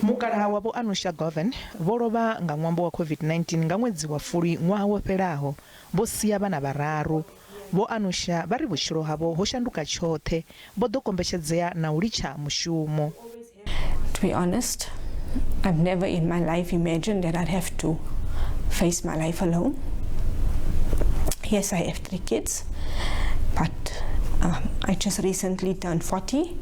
Mukalaha wa Vho Anusha Govan vho lovha nga ṅwambo wa COVID-19 nga ṅwedzi wa Fulwi ṅwaha wo fhelaho. Vho sia vhana vhararu. Vho Anusha vha ri vhutshilo havho ho shanduka tshoṱhe, vho ḓo kombetshedzea na u litsha mushumo. To be honest, I've never in my life imagined that I'd have to face my life alone. Yes, I have three kids, but I just recently turned 40,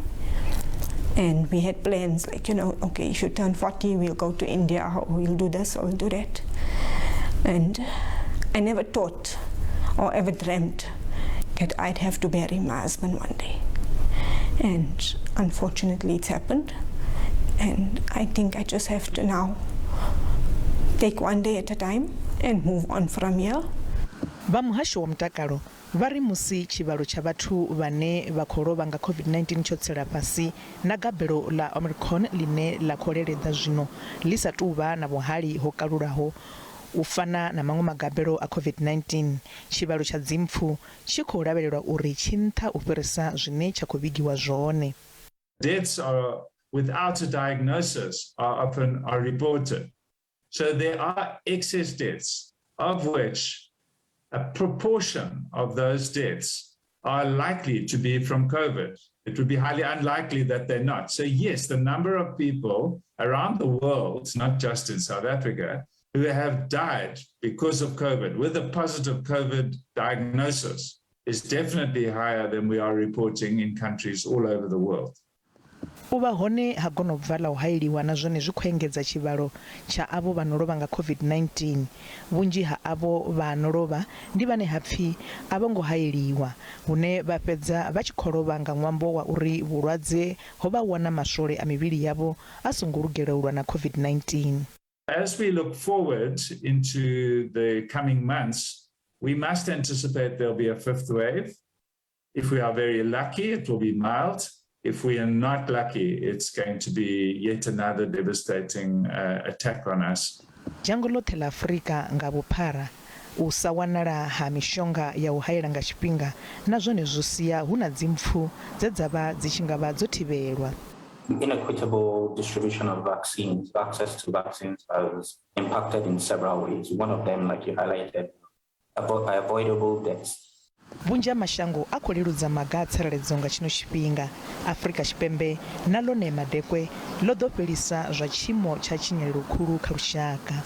and we had plans like, okay, if you turn 40, we'll go to India, or we'll do this, or we'll do that. And I never thought or ever dreamt that I'd have to bury my husband one day. And unfortunately, it's happened. And I think I just have to now take one day at a time and move on from here. Vha muhasho wa mutakalo vha ri musi tshivhalo tsha vhathu vhane vha khou lovha nga COVID-19 tsho tsela fhasi na gabelo ḽa Omicron ḽine ḽa khou leleḓa zwino ḽi sa tou vha na vhuhali ho kalulaho u fana na maṅwe magabelo a COVID-19, tshivhalo tsha dzimpfu tshi khou lavhelelwa uri tshi nṱha u fhirisa zwine tsha khou vhigiwa zwone. Deaths are without a diagnosis are often are reported. So there are excess deaths, of which a proportion of those deaths are likely to be from COVID. It would be highly unlikely that they're not. So yes, the number of people around the world, not just in South Africa, who have died because of COVID with a positive COVID diagnosis is definitely higher than we are reporting in countries all over the world. U vha hone ha gonobva ḽa u haeliwa na zwone zwi khou engedza tshivhalo tsha avho vha no lovha nga COVID-19. Vhunzhi ha avho vha no lovha ndi vhane ha pfi a vho ngo haeliwa, hune vha fhedza vha tshi khou lovha nga ṅwambo wa uri vhulwadze ho vha wana maswole a mivhili yavho a songo lugela u lwa na COVID-19. As we look forward into the coming months, we must anticipate there'll be a fifth wave. If we are very lucky, it will be mild. If we are not lucky, it's going to be yet another devastating attack on us. Dzhango ḽoṱhe ḽa Afrika nga vhuphara, u sa wanala ha mishonga ya u haela nga tshifhinga na zwone zwo sia hu na dzimpfu dze dza vha dzi tshi nga vha dzo thivhelwa. Inequitable distribution of vaccines, access to vaccines has impacted in several ways. One of them, like you highlighted, avoidable deaths. Vhunzhi ha mashango a khou leludza maga a tsireledzo nga tshino tshifhinga. Afrika Tshipembe na ḽone madekwe ḽo ḓo fhelisa zwa tshiimo tsha tshinyalelo khulu kha lushaka.